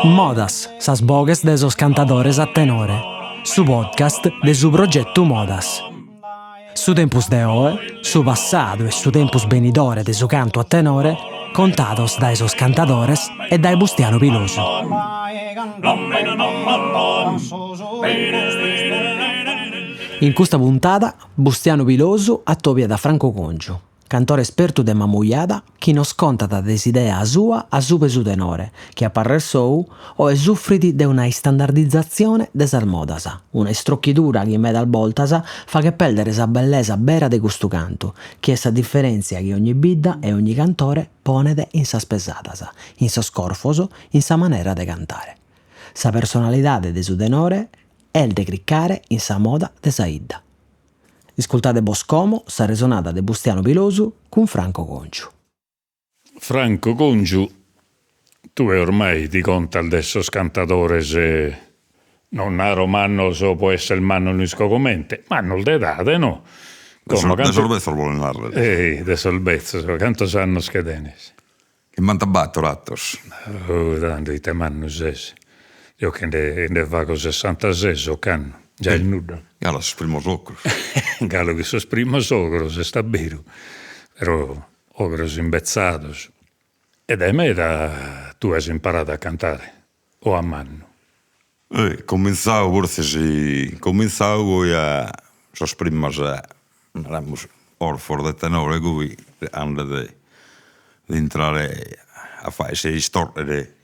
Modas, sas boghes de sos cantadores a tenore, su podcast de su progetu Modas. Su tempus de oe, su passadu e su tempus benidore de su cantu a tenore, contados dae sos cantadores e dae Bustianu Pilosu. In custa puntada Bustianu Pilosu atobiat a Franco Congiu, cantore espertu de Mamujada chi nos contat de s'idea sua a subra 'e su tenore, chi a parrer sou oe sufrit de una istandardizatzione de sas modas, una istrochidura chi medas boltas faghet pèrdere sa bellesa bera de custu cantu, chi est sa diferèntzia chi ogni bidda e ogni cantore ponet in sas pesadas, in sos corfos, in sa manera de cantare. Sa personalidade de su tenore est de cricare in sa moda de sa 'idda. Iscultade bos como sa resonada de Bustianu Pilosu cun Franco Congiu. Franco Congiu, tue ormai ti contas de sos cantadores, non naro mannos po esser mannos no isco comente, mannos de edade no? De sos betzos boles narrer. Ei, de sos betzos, cantos annos che tenes? Chimbantabattor attos. Oh, tando ite mannu ses. Deo che nde nde fago sessantases ocannu, già est nudda. Galu a sos primos ogros. Galu chi sos primos ogros, est a beru, però ogros imbetzados. E dae meda tue as imparadu a cantare, o a mannu? Comintzau fortzis, comintzau poi a sos primos, naramus, orfos de tenore goi antes de intrare a fai istorrere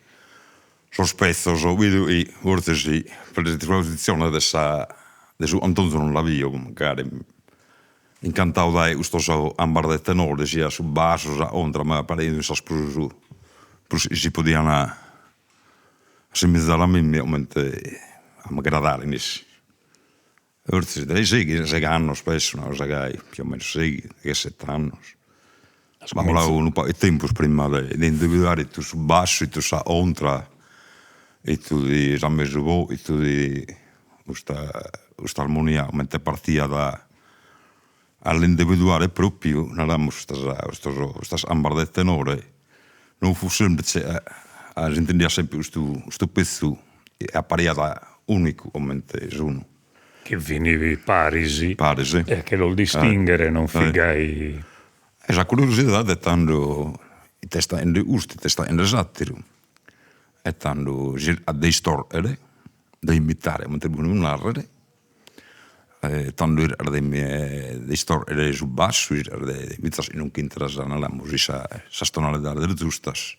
sos petzos, bidu chi fortzis predispositzione de sa de su cantonzu non l'avio, mancari incantau dae custos ambas de tenore, sia su bassu, sa contra, ma pariat sas prus prus chi si podian assimizare a mimmi comente a m'agradare nessi. Fortzis dae seighi, seigh'annos penso, una cosa gai, più o meno seighi, degheset'annos. Ma colau unu pagu 'e tempus prima de de individuare ite su bassu, ite sa contra, ite di sa mesu boghe, ite di custa custa armonia comente partiat a l'individuare propriu, naramus, custas custos custas ambas de tenore, non fut semplice a s'intendiat sempre custu custu pezzu chi apariat unicu comente sonu. Chi fin paris. Paris. E che los distinghere non fit gai. E sa curiosidade tando ite est 'aende custu, ite est 'aende s'atteru, e tando a de istorrere, de imitare comente podimus narrer, E tando chircas de de istorrere su bassu, chircas de finzas si non ch'intras naramus in sa sas tonalidades giustas.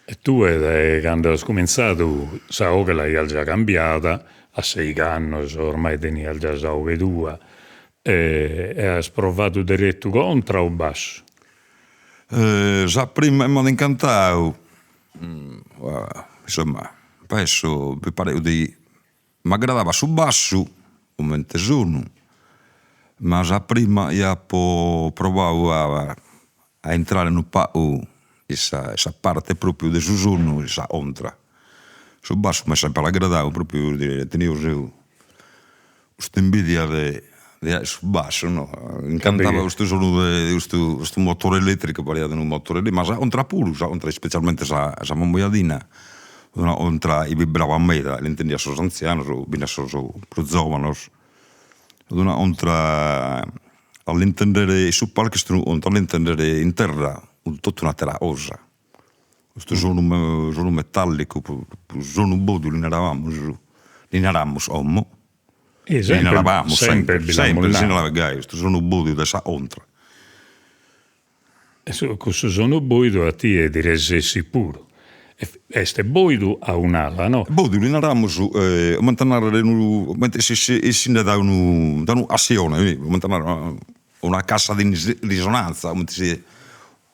E tue dae cando as cuminzadu sa 'oghe l'aias già cambiada, a seigh'annos ormai tenias già sa 'oghe tua, e as provadu deretu contra o bassu? Sa prima chi m'at incantau insomma penso mi paret de M'agradabat su bassu comente sonu, ma sa prima chi apo provau a a intrare unu pagu in sa in sa parte propriu de su sonu est sa contra. Su bassu m'est sempre agradau, propriu tenia custa imbidia de de ai su bassu no, incantabat custu sonu de custu custu motore elettricu, pariat unu motore ma sa contra puru, sa contra specialmente sa sa mamoiadina Una contra chi vibrabat meda, l'intendiant sos antzianos, finas sos prus zovanos, fut una contra a l'intendere in su palcu est unu contu, a l'intendere in terra fut totu un'atera cosa, custu sonu sonu metallicu, sonu boidu li naravamus, li naramus como, li narabamus sempre, sempre si narabat gai, custu sonu boidu de sa contra. E cussu sonu boidu a tie ti resessit puru. Est boidu a un'ala, no? Boidu li naramus comente a narrer unu comente si essinde dae unu dae unu cassione, comente a narrer una cassa di risonanza, comente si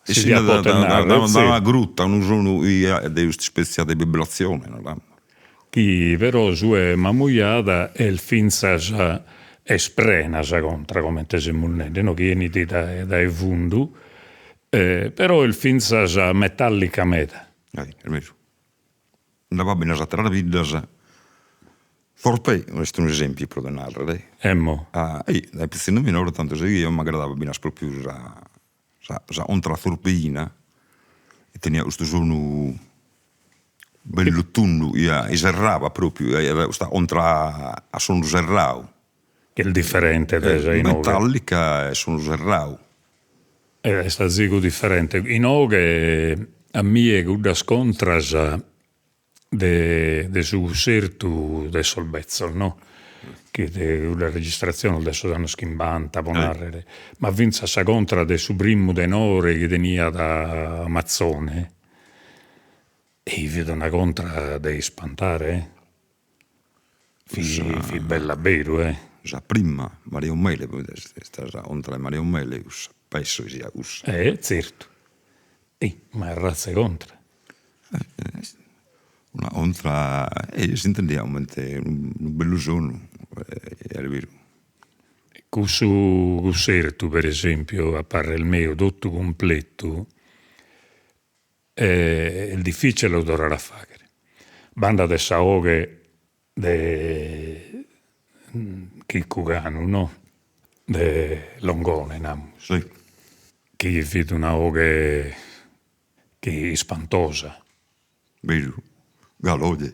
Si diat poter narrer, si. Dae una grutta, unu sonu de custa ispetzia de vibratzione, naramus. Chi però su 'e Mamujada est fintzas est prena sa contra, comente semus nende, no, chi 'enit dae dae fundu, però est fintzas metallica meda. Est beru. Andava bene sas ateras biddas. Torpè est unu esempiu pro ti narrer. Emmo. Dae pitzinnu minore tantu sighio, m'agradava finas propriu sa sa sa contra torpeina. Teniat custu sonu bellu tundu, chi serrabat propriu, aiat custa contra a sonu serrau. Chi est diferente dae sa inoghe. Metallica e sonu serrau. Est azigu diferente. Inoghe a mie cuddas contras de de su cussertu de sos betzos no, chi de cuddas registratziones de sos annos chimbanta po narrer, ma finzas sa contra de su primu tenore chi teniat Mazzone, e fit una contra de ispantare e fit fit bella abberu e. Sa prima, Mario Mele, poita est sa contra de Mario Mele cussa, penso chi siat cussa. E zertu, ma arratza 'e contra Una contra, e s'intendiat comente unu bellu sonu, est beru. Cussu cussertu per esempiu a parrer meu totu cumpletu est difficile a lu torrare a fagher, banda de sa 'oghe de Chiccu Canu no, de Longone namus, chi fit una 'oghe chi ispantosa. Beru, galu oe.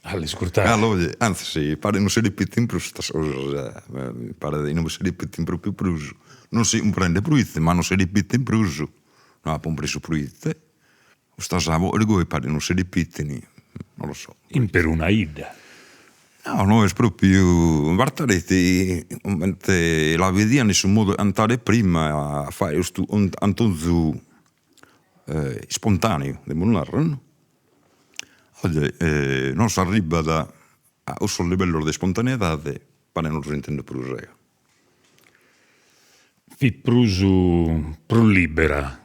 A l'iscurtare. Galu oe, antzis paret non si ripitin prus custas cosas, mi paret chi non si ripitin propriu prus, non si cumprendet proite, ma non si ripitin prus, no apo cumpresu proite, custas boghes goi paret non si ripitin, non lo so. In peruna 'idda. No, no est propriu, Bartaretti comente la bidian in su modu 'e cantare prima a fai custu 'antonzu ispontaneu, demus narrer no, oe non s'arribat a cussos livellos de ispontaneidade, paret non los intendo prus eo. Fit prus prus libera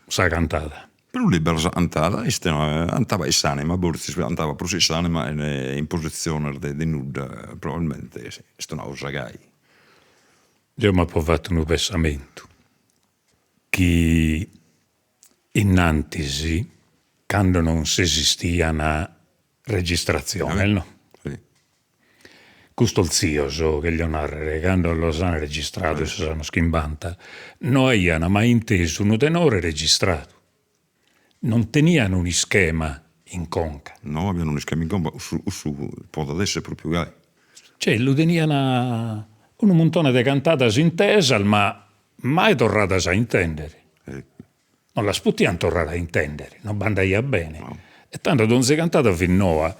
sa cantada. Prus libera sa cantada, est antabat in s'anima fortzis, antabat prus in s'anima e in positziones de nudda, probabilmente est una cosa gai. Deo m'apo fatu unu pessamentu chi innantis, cando non s'esistian registratziones no, custos tzios, cheglio narrer, cando los an registrados in sos annos chimbanta, no aian mai intesu unu tenore registradu, non tenian un'ischema in conca. No avian un'ischema in conca, cussu cussu podet esser propriu gai. Cioè lu tenian unu muntone de cantadas intesas ma mai torradas a intendere. Non las potian torrare a intendere, non b'andaiat bene. E tando donzi cantada fit noa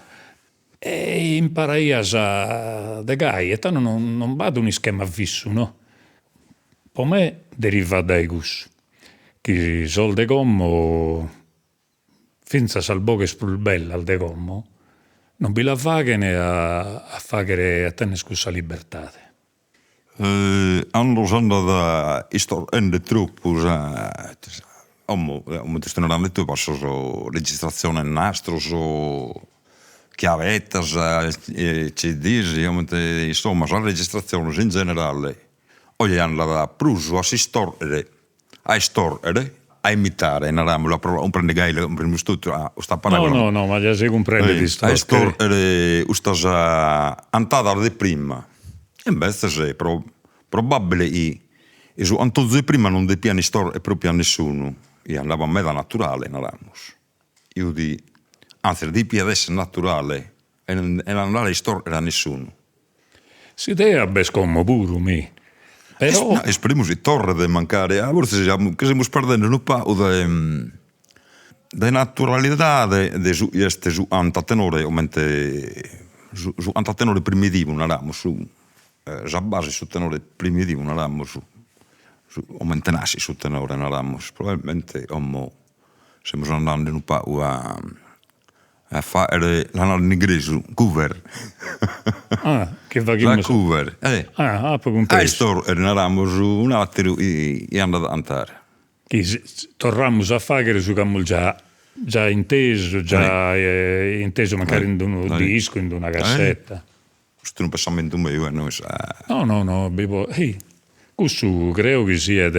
e imparaias de gai e tando non non b'at un'ischema fissu no. Po me derivat dae cussu, chi sos de como finzas sas boghes prus bellas de como non bi la faghen a faghere a tenner cussa libertade. Cando s'andat istorrende tropu sa como comente isto narende tue po sas registratziones nastros chiavetas cds comente insomma sas registratziones in generale oe andat prus a s'istorrere a istorrere a imitare naramus pro la cumprender gai la cumprendimus totu custa paraula no no no ma già si cumprendet a istorrere custas 'antadas de prima e imbetzes pro probabile chi su 'antozu 'e prima non depian istorrere propriu a nessunu, chi andabat meda naturale naramus, 'iudi anzis depiat esser naturale e non andare a istorrere a nessunu. S'idea b'est como puru, mi. Però. Isperemus chi torret mancari, a fortzis che semus perdende unu pagu de de naturalidade de su chi est su cantu a tenore comente su su cantu a tenore primitivu naramus su sa base 'e su tenore primitivu naramus su comente nascit su tenore naramus probabilmente como semus andende unu pagu a A fagher, la naran in ingresu, cover. Ah, chi faghimus. Sa cover, eh. Ah, apo cumpresu. A istorrer, naramus, un'atteru chi andat a cantare. Chi torramus a fagher su ch'amus già già intesu, già intesu mancari in d'unu discu, in d'una cassetta. Custu est unu pensamentu meu e no est sa. No no no bi po cussu creo chi siet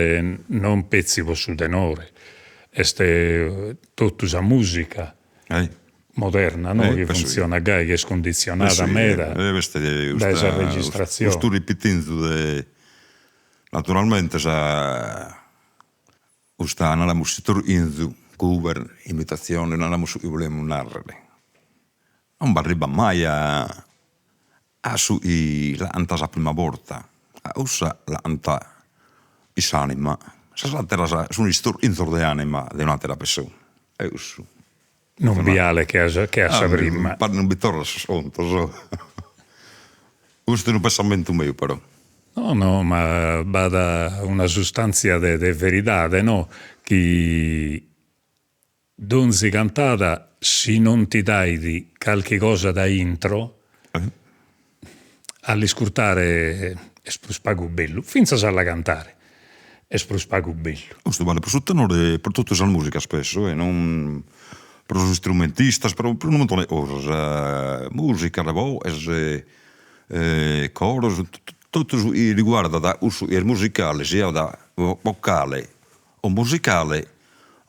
non petzi po su tenore, est totu sa musica moderna no chi funtzionat gai, chi est cunditzionada meda dae sa registratzione. Custu ripitinzu de naturalmente sa custa naramus s'istorrinzu. Cover, imitatzione, naramus su chi bolimus narrer, non b'arribat mai a a su chi la cantat sa prima borta, ca cussa la cantat in s'anima, sas atteras sun istorrinzos de anima de un'attera pessona, e cussu Non bi 'alet che a che a sa prima. Non bi torrat sos contos. Custu est unu pensamentu meu però. No no, ma b'at una sustantzia de de veridade no, chi donzi cantada si non ti dait calchi cosa dae intro, a l'iscurtare est prus pagu bellu, fintzas a la cantare est prus pagu bellu. Custu balet pro su tenore e pro totu sas musicas penso e non pro sos istrumentistas, pro unu muntone 'e cosas, musicas, boghes, coros, totu su chi riguardat cussu chi est musicale, siat vocale o musicale,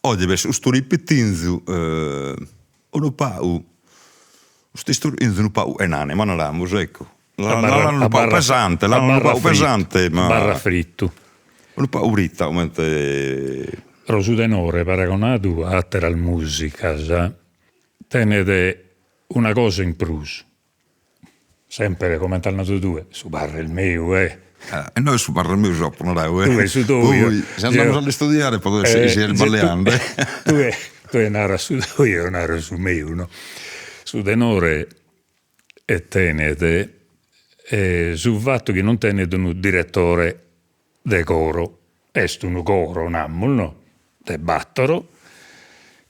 oe b'est custu ripitinzu unu pagu Custu istorrinzu unu pagu 'e anima, naramus, ecco. L'abarrat unu pagu pesante, unu pagu pesante ma. Abarrat frittu. Unu pagu fritta comente. Pro su tenore paragonadu a atteras musicas tenet una cosa in prus, sempre comente as nadu tue, su parrer meu eh. E no est su parrer meu su apo naradu eh. Tue su tou. Poi si andamus a l'istudiare podet esser chi siet isballiende. Tue Tue naras su tou, eo naro su meu, no. Su tenore tenet su fattu chi non tenet unu direttore de coro, est unu coro, namus no, de battoro,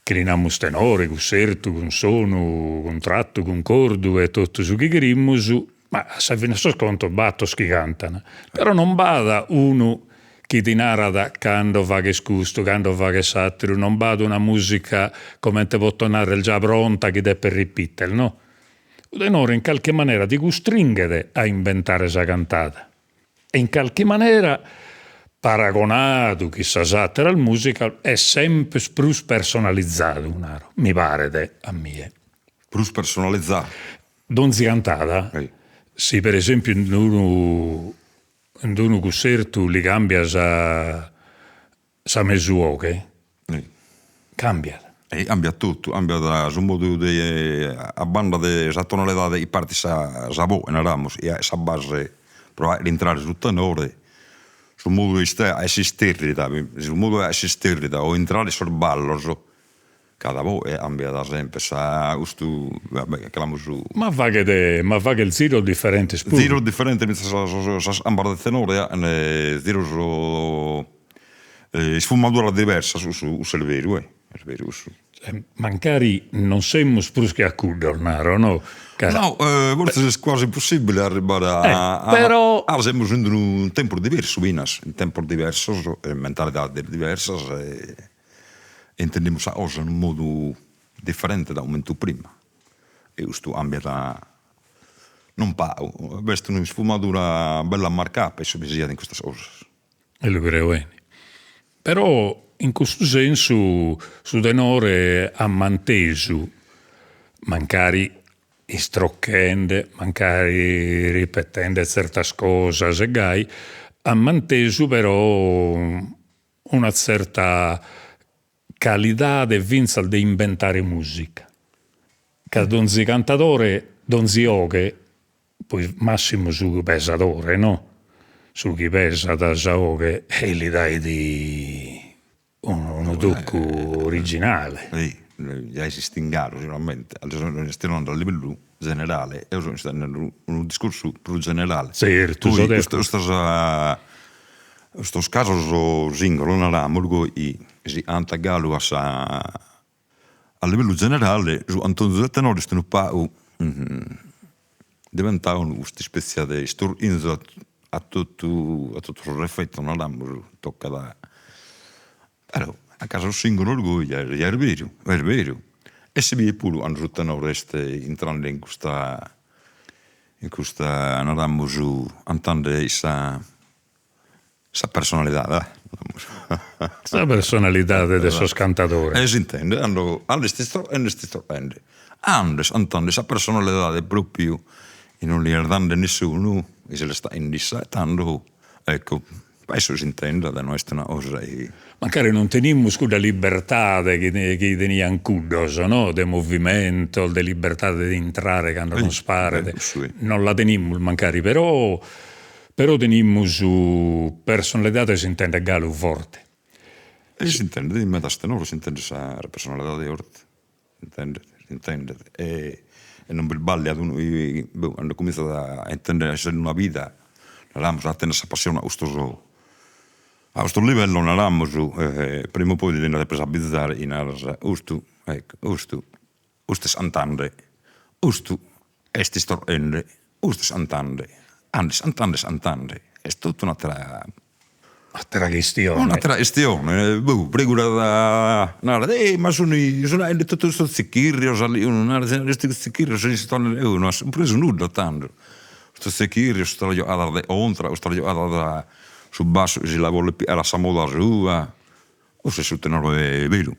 chi li namus tenore, cussertu, cunsonu, cuntrattu, cuncordu e totu su chi cherimus, ma a sa fine 'e sos contos battor chi cantan, però non b'at unu chi ti narat cando faghes custu, cando faghes s'atteru, non b'at una musica, comente poto narrer, già pronta chi depes ripiter, no. Su tenore in calchi manera ti custringhet a imbentare sa cantada e in calchi manera, paragonadu chi sas atteras musicas, est semper prus personalizadu, naro, mi paret a mie. Prus personalizadu? Donzi cantada, si per esempiu in unu in unu cussertu li cambias sa mesu 'oghe, cambiat. E cambiat totu, cambiat su modu de a banda de sa tonalidade chi partit sa sa boghe naramus, chi est sa base pro fagher intrare su tenore, su modu de istai a s'isterrida, su modu de s'isterrida o intrare in sos ballos Cada boghe cambiat sempre sa custu va bè chi l'amus. Ma faghet ma faghet ziros diferentes puru. Ziros diferentes fintzas sas sas cambas de tenore an ziros isfumaduras diversas cussu cussu est beru eh est beru cussu. Mancari non semus prus che a cuddos naro no ca. No fortzis est quasi impossibile arribbare a però. A semus in d'unu tempus diversu finas, in tempos diversos e mentalidades diversas e E intendimus sa cosa in unu modu diferente da cumentu prima e custu cambiat non pagu, b'est un'isfumadura bella marcada penso chi siat in custas cosas. E lu creo 'ene. Però in custu sensu su tenore at mantesu, mancari istrocchende, mancari ripetende tzertas cosas e gai, at mantesu però una tzerta calidade fintzas de imbentare mùsica, ca donzi cantadore, donzi 'oghe, poi massimu su pesadore no, su chi pesat sa 'oghe e li dait unu toccu originale. Ja esistin galu siguramente, est narende a livellu generale, eo so narende unu discursu prus generale. Tzertu, so de custas Custos casos singolos, naramus goi, si ant galu a sa a livellu generale su cantonzu de tenore est unu pagu diventadu custa ispetzia de istorrinzu a totu a totu sos efetos naramus, tocat però a casos singolos goi ja est beru, est beru e si biet puru cando su tenore est intrende in custa in custa naramus cantende sa Sa personalidade, ah. Sa personalidade de sos cantadores. E s'intendet cando cando est istorrende est istorrende, cando est cantende sa personalidade propriu chi non li est dende nissunu, chi si l'est faghende issa, e tando ecco. Penso s'intendat, no est una cosa chi. Mancari non tenimus cudda libertade chi chi tenian cuddos no, de movimentos, de libertade de intrare cando nos paret, non la tenimus mancari, però però tenimus personalidade s'intendet galu forte. E s'intendet, in medas tenores s'intendet sa personalidade forte S'intendet, s'intendet e non b'isballiat unu chi, boh, cando cuminzat a intender a essere una vida, naramus, a tenner sa passione a custos a custos livellos, naramus, prima o poi ti nde depes abbizare e naras, custu, ecco, custu, custu est cantende, custu est istorrende, custu est cantende, andes cantende cantende, est totu un'atera Atera chistione. Un'atera chistione, boh, pregurat, narat, eh ma sun sun aende totu custos tzichirrios, unu narat, custos tzichirrios eo no apo cumpresu nudda tando, custos tzichirrios, custas giogadas de contra, custas giogadas su bassu chi si la volet pigare a sa moda sua, cussu est su tenore beru.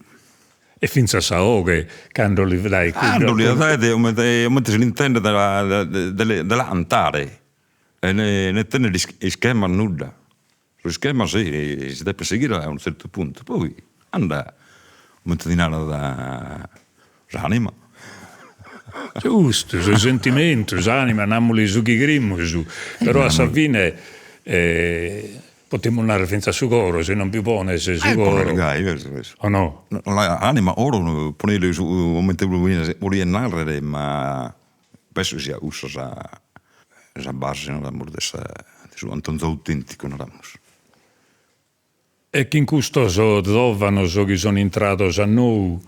E finzas sa 'oghe cando li dai cuddu. Cando li dai comente comente si l'intendet de de la cantare E ne ne tenet ischemas nudda, sos ischemas si si depet sighire a unu zertu puntu, poi andat comente ti narat s'anima. Giustu, su sentimentu, s'anima, namuli su chi cherimus, però a sa fine potimus narrer finzas su coro, si non bi pones su coro, o no? Anima, coro, poneli su comente boliat narrer, ma Penso siat cussa sa sa base, naramus, de sa de su cantonzu autenticu, naramus. E chin custos zovanos chi sun intrados a nou,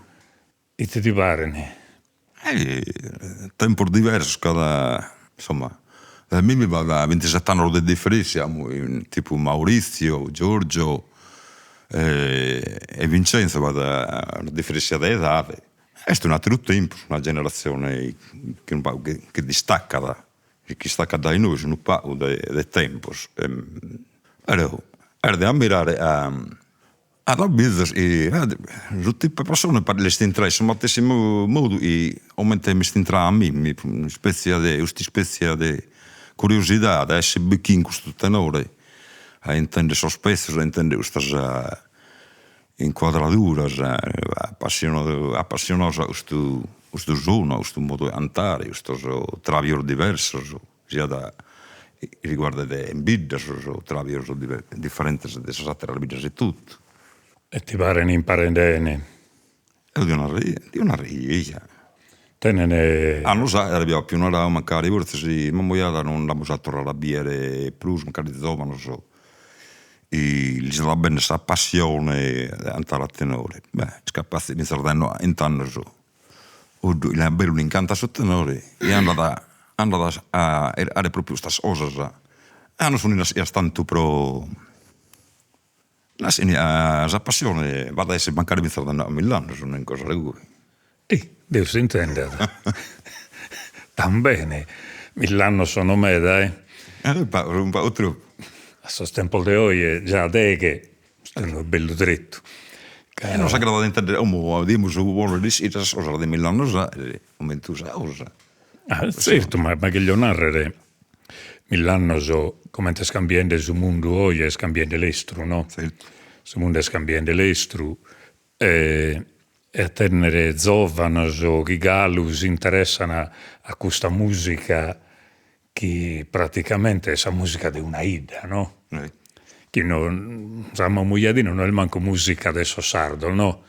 ite ti paren? Tempos diversos, cada, insomma, dae mimmi b'at bintiset'annos de diferèssia, tipu Maurizio, Giorgio e Vincenzo b'at una diferèssia de edade Est un'ateru tempus, una generatzione chi unu pagu chi distaccat, chi istaccat dae nois unu pagu de tempus, però est de ammirare a a t'abbizas chi su tipu 'e persone paret l'est intrada in su matessi modu chi comente m'est intrada a mimmi, un'ispezia de custa ispezia de curiosidade a esser bichin custu tenore, a intender sos pezzos, a intender custas incuadraduras, apassionados a custu custu sonu, a custu modu 'e cantare, custos travios diversos, siat riguardet in bidda sos travios diferentes de sas ateras biddas etotu. E ti paren imparende 'ene? Eo dio narrer, dio narrer eja. Tenen. Annos a apo apiu naradu mancari fortzis Mamoiada non l'amus a torrare a biere prus, mancari zovanos lis at a benner sa passione de cantare a tenore, beh est capatze finzas dae noant'annos cuddu chi a beru l'incantat su tenore e andat andat a 'are propriu custas cosas, ah non sun naschias tantu pro Naschin sa passione b'at a esser mancari finzas dae a mill'annos, no in cosa de goi. E Deus t'intendat. Tambene, mill'annos sono meda eh. Unu pagu, unu pagu tropu. A sos tempos de oje già deghe est unu bellu tretu. E nos agradat a intender como dimus bolrer ischire sas cosas de mill'annos a comente sa cosa. Ah zertu, ma ma cheglio narrer Mill'annos, comente est cambiende su mundu oje, est cambiende lestru, no? Zertu. Su mundu est cambiende lestru e e a tennere zovanos chi galu s'interessan a custa musica chi praticamente est sa musica de una 'idda, no? Chi no, sa Mamujadina no est mancu musica de sos sardos, no?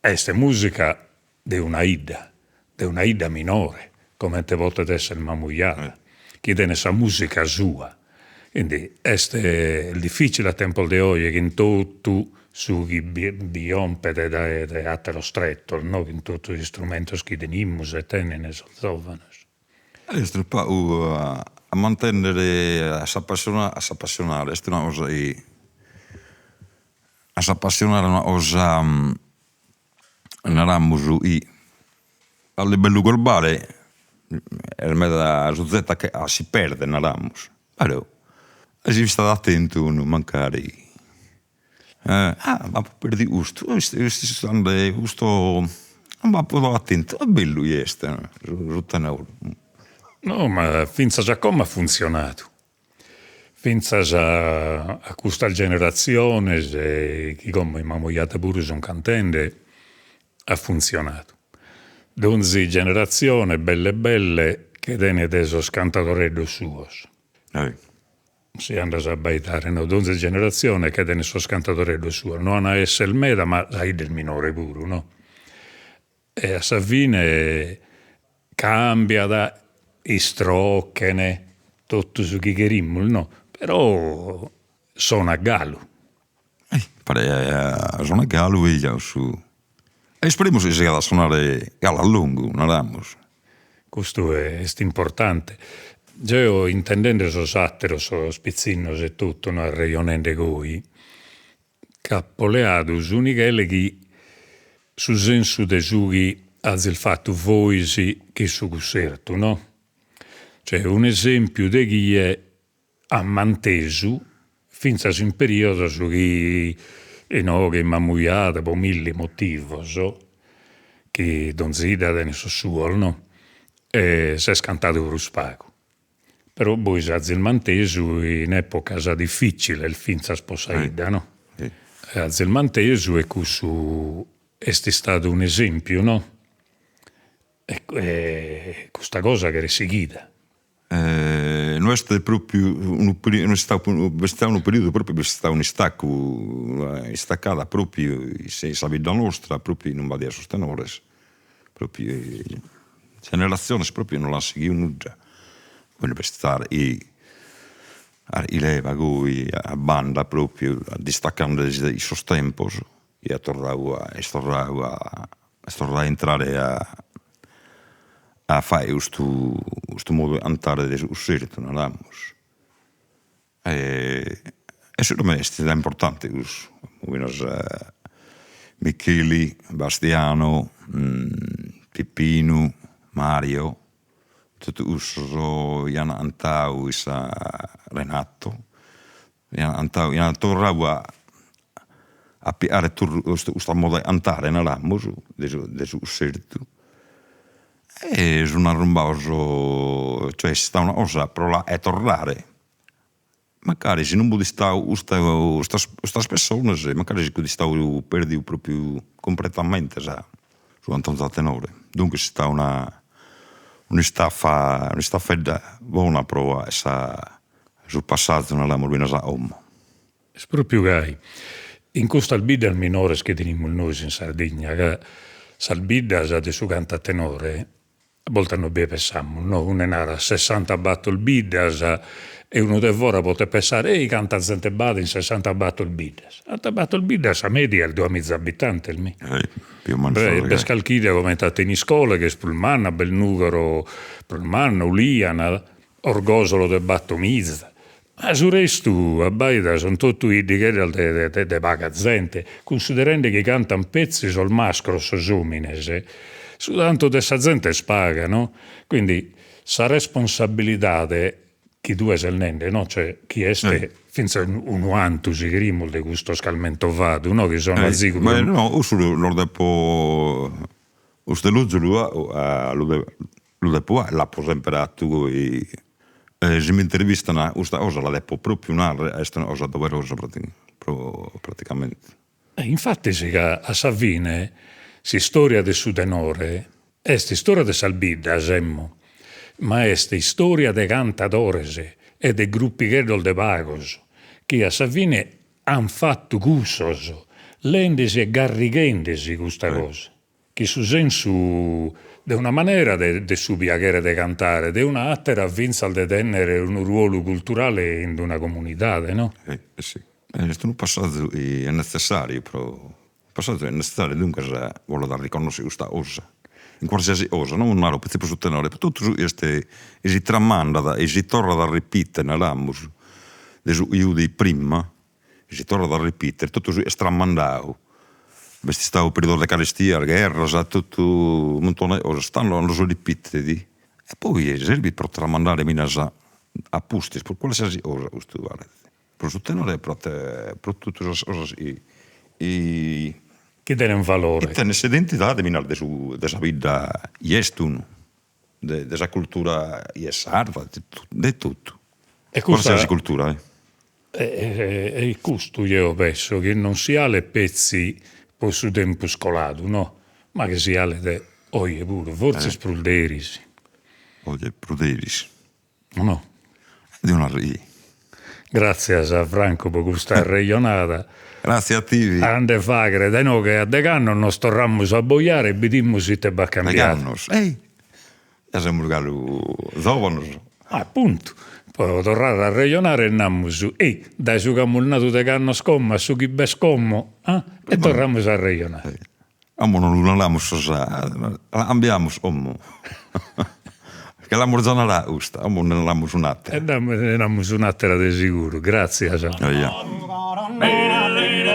Est musica de una 'idda, de una 'idda minore, comente potet esser Mamujada, chi tenet sa musica sua, quindi est difficile a tempos de oje chin totu su chi bi bi jompet dae dae atteros trettos no, chin totu sos istrumentos chi tenimus e tenen sos zovanos. Est unu pagu a mantennere a s'appassionare a s'appassionare est una cosa chi A s'apassionare una cosa, naramus chi a livellu globale est meda suzetta a si perder, naramus, però si istat atentu unu mancari, ah apo perdiu custu, custu non b'apo dadu atentu, est bellu chi est su tenore. No ma finzas a como at funzionadu. Fintzas a custas generatziones chi como in Mamoiada puru sun cantende at funtzionadu. Donzi generatzione belle belle che tenet sos cantadoreddos suos. Si andas a abbaidare no, donzi generatzione che tenet sos cantadoreddos suos, no an a esser meda ma sa 'idda est minore puru no. E a sa fine cambiat, istrochen, totu su chi cherimus no, però sonat galu. Paret sonat galu eja su e isperemus chi sigat a sonare galu a longu, naramus. Custu est importante. Jeo intendende sos atteros, sos pitzinnos e totu, no, arrejonende goi, C'apo leadu su nighele chi su sensu de su chi azis fatu vois chin su cussertu, no? Cioè un'esempiu de chie at mantesu fintzas in periodos chi inoghe in Mamujada po milli motivos, chi donzi 'idda tenet sos suos, no? S'est cantadu prus pagu. Però bois azis mantesu in epocas dificiles fintzas po sa 'idda, no? Azis mantesu e cussu est istadu un'esempiu, no? E custa cosa cheret sighida. No est propriu unu no est istadu b'est istadu unu periodu propriu b'est istadu un'istacu, un'istacada propriu in sa bidda nostra, propriu non b'aiat sos tenores Propriu generatziones propriu non l'ant sighiu nudda, poi b'est istada carchi leva goi a banda propriu distacandesi dae sos tempos chi at torrau a est torrau a est torrau a intrare a a fai custu custu modu 'e cantare de su cussertu naramus E segundu mei est importanti cussu, finas Micheli, Bastiano, Pipinu, Mario, totu cussos chi an cantau in sa Renato, iant cantau iant torrau a a pigare custa moda 'e cantare naramus de su de su cussertu E sun arrumbados, cioè est istada una cosa pro la 'e torrare, mancari si non fut istadu custa custas custas pessonas, mancari si fut istadu perdiu propriu cumpletamente sa su cantonzu a tenore, duncas est istada una un'istaffa un'istaffedda bona pro sa su passazu naramus finas a como. Est propriu gai. In custas biddas minores chi tenimus nois in Sardigna, ca sas biddas de su cantu a tenore a boltas no bi pessamus, no, unu narat sessantabattor biddas e unu de fora potet pessare, ei canta zente b'at in sessantabattor biddas. Sessantabattor biddas sa media est duamiza abitantes mi. B'est calchi 'idda comente a Thiniscole chi est prus manna, b'est Nugoro prus manna, Uliana, Orgosolo de battomiza Ma su restu, abbaida, sunt totu 'iddigheddas de de paga zente, cunsiderende chi cantant petzi sos mascros, sos omines, su tantu de sa zente est paga, no? Quindi sa responsabilidade chi tue ses nende, no, cioè chi est fintzas unu 'antu, si cherimus, de custos ch'as mentovadu, no, chi sono azigu Ma no, cussu los depo, custu elogiu lu Lu depo fai, l'apo sempre 'atu goi, si m'intervistan custa cosa la depo propriu narrer, est una cosa doverosa praticamente. E infatis ca a sa fine s'istoria de su tenore est istoria de sas biddas, emmo, ma est istoria de cantadores e de grupigheddos de pagos chi a sa fine an fatu cussos, leendesi e garrighendesi custa cosa. Chi su sensu de una manera de su piaghere de cantare, de una àtera fintzas de tènnere unu ruolu culturale in una comunidade, no? Eh si, est unu passazu chi est netzessàriu pro, unu passazu est netzessàriu, duncas bolet a riconnoscher custa cosa, in qualsiasi cosa, non naro petzi pro su tenore, pro totu su chi est, chi si tramandat e si torrat a repiter, naramus, de su chi 'udit prima si torrat a repiter, totu su est tramandau, b'est istadu periodos de carestia, gherras, totu u' muntone 'e cosas, tando cando si ripitet, e poi servit pro tramandare finas a pustis, pro qualsiasi cosa custu balet, pro su tenore e pro pro totu sas cosas chi chi tenen valore, chi tenen s'identidade finas de su de sa bidda chi est unu de de sa cultura chi est sarda, de totu, E custa qualsiasi cultura eh. E custu jeo pesso chi non si 'alet petzi po su tempus coladu no, ma chi si 'alet oje puru, fortzis prus de eris. Oje prus de eris. O no? De una ri. Gratzias Franco po custa arrejonada. Gratzie a tivi. A nde faghere dae inoghe a degh'annos nos torramus a abbojare e bidimus ite b'at cambiadu. Degh'annos, ei Ja semus galu zovanos. Apuntu, pro torrare a arrejonare namus, ei, dae su ch'amus nadu degh'annos como a su chi b'est como, ah, e torramus a arrejonare. Como non lu naramus sos, cambiamus como, ca l'amus già narada custa, como nde naramus un'atera. E nde namus un'atera de siguru, gratzias. Eja.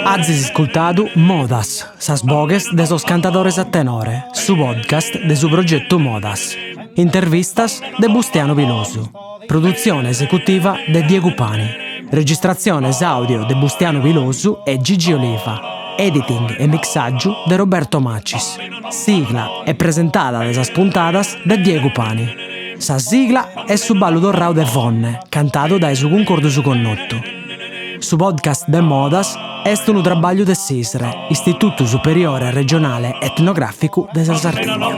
Azis iscultadu Modas, sas boghes de sos cantadores a tenore, su podcast de su progetu Modas. Intervistas de Bustianu Pilosu. Produtzione esecutiva de Diegu Pani. Registratziones àudio de Bustianu Pilosu e Gigi Oliva. Editing e mixàgiu de Roberto Macis. Sigla e presentada de sas puntadas de Diegu Pani. Sa sigla est su ballu torrau de Fonne, cantadu dae su Cuncordu Su Connotu. Su podcast de Modas est unu trabagliu de s'ISRE, Istitutu Superiore Regionale Etnogràficu de sa Sardigna.